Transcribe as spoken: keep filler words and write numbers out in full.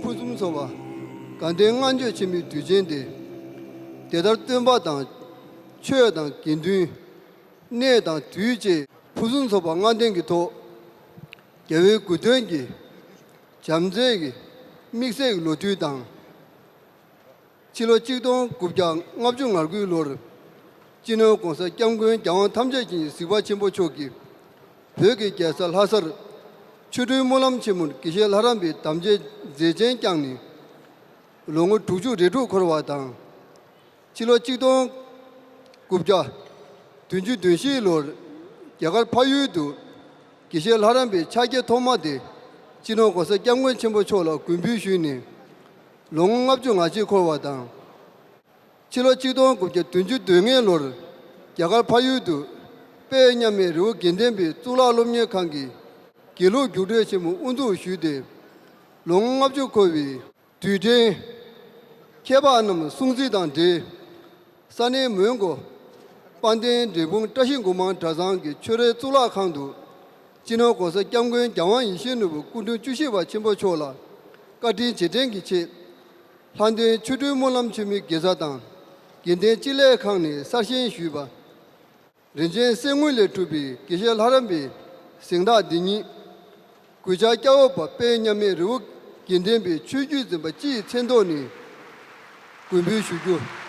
ཕུན་སུམ་ཚོགས་པ་དགའ་ལྡན་ལྔ་མཆོད་ཆེན་མོའི་དུས་ཆེན་དེ། དེ་ལྟར་སྟོན་པ་དང་ཆོས་དང་དགེ་འདུན། གནས་དང་དུས་བཅས་ཕུན་སུམ་ཚོགས་པ་ལྔ་ལྡན་གྱི་ཐོག་རྒྱལ་བའི་དགུང་སྟོན་གྱི་བྱམས་བརྩེ་གི་དམིགས་བསལ་གྱི་ལོ་དུས་དང་། ཕྱི་ལོ་ཆིག་སྟོང་དགུ་བརྒྱ་ལྔ་བཅུ་ང་དགུའི་ལོར་སྤྱི་ནོར་༸གོང་ས་༸སྐྱབས་མགོན་རྒྱལ་དབང་ཐམས་ཅད་མཁྱེན་ཅིང་གཟིགས་པ་ཆེན་པོ་མཆོག་གིས་བོད་ཀྱི་རྒྱལ་ས་ལྷ་སར་ཆོ་འཕྲུལ་སྨོན་ལམ་ཆེན་མོར་དགེ་བཤེས་ལྷ་རམས་པའི་དམ་བཅའི་མཛད་འཆར་བསྐྱངས་ནས་ལོ་ངོ་དྲུག་ཅུ་རེ་དྲུག་འཁོར་བ་དང་། ཕྱི་ལོ་ཆིག་སྟོང་དགུ་བརྒྱ་བདུན་ཅུ་དོན་བཞི་ལོར་རྒྱ་གར་འཕགས་ཡུལ་དུ་དགེ་བཤེས་ལྷ་རམས་པའི་ཕྱག་འཁྱེར་ཐོག་མ་དེ་སྤྱི་ནོར་༸གོང་ས་༸སྐྱབས་མགོན་ཆེན་པོ་མཆོག་ལ་མགོན་འབུལ་ཞུས་ནས་ལོ་ངོ་ལྔ་བཅུ་ང་གཅིག་འཁོར་བ་དང་། ཕྱི་ལོ་ཆིག་སྟོང་དགུ་བརྒྱ་བདུན་ཅུ་དོན་ལྔ་ལོར་རྒྱ་གར་འཕགས་ཡུལ་དུ་དཔལ་མཉམ་མེད་རི་བོ་དགེ་ལྡན་པའི་གཙུག་ལག་སློབ་གཉེར་ཁང་གི་དགེ་ལུགས་རྒྱུགས་སྤྲོད་ཆེན་མོ་དབུ་འཛུགས་ཞུས་ཏེ། ལོ་ངོ་ལྔ་བཅུ་འཁོར་བའི་དུས་དྲན། མཁས་པ་རྣམས་སྲུང་བརྩི་དང་འབྲེལ། ས་གནས་མོན་གྷོ་དཔལ་ལྡན་འབྲས་སྤུངས་བཀྲ་ཤིས་སྒོ་མང་གྲྭ་ཚང་གི་ཆོས་རའི་གཙུག་ལག་ཁང་དུ་སྤྱི་ནོར་༸གོང་ས་༸སྐྱབས་མགོན་རྒྱལ་དབང་ཡིད་བཞིན་ནོར་བུ་སྐུ་ཕྲེང་བཅུ་བཞི་པ་ཆེན་པོ་མཆོག་ལ་བཀའ་དྲིན་རྗེས་དྲན་གྱི་ཆེད། ལྷ་ལྡན་ཆོ་འཕྲུལ་སྨོན་ལམ་ཆེན་མོའི་དགེ་རྩ་དང་དགེ་ལྡན་སྤྱི་ལྷན་ཁང་ནས་གསར་བཞེངས་ཞུས་པ། རིན་ཆེན་གསེར་དངུལ་ལས་གྲུབ་པའི་དགེ་བཤེས་ལྷ་རམས་པའི་གཟེངས་རྟགས་འདི་ཉིད། གུས་ཕྱག་སྐྱབས་འོག་པ་དཔལ་མཉམ་མེད་རི་བོ་དགེ་ལྡན་པའི་ཆོས་བརྒྱུད་འཛིན་པ་སྤྱི་ཡི་མཚན་ཐོག་ནས་མགོན་འབུལ་ཞུ་རྒྱུ།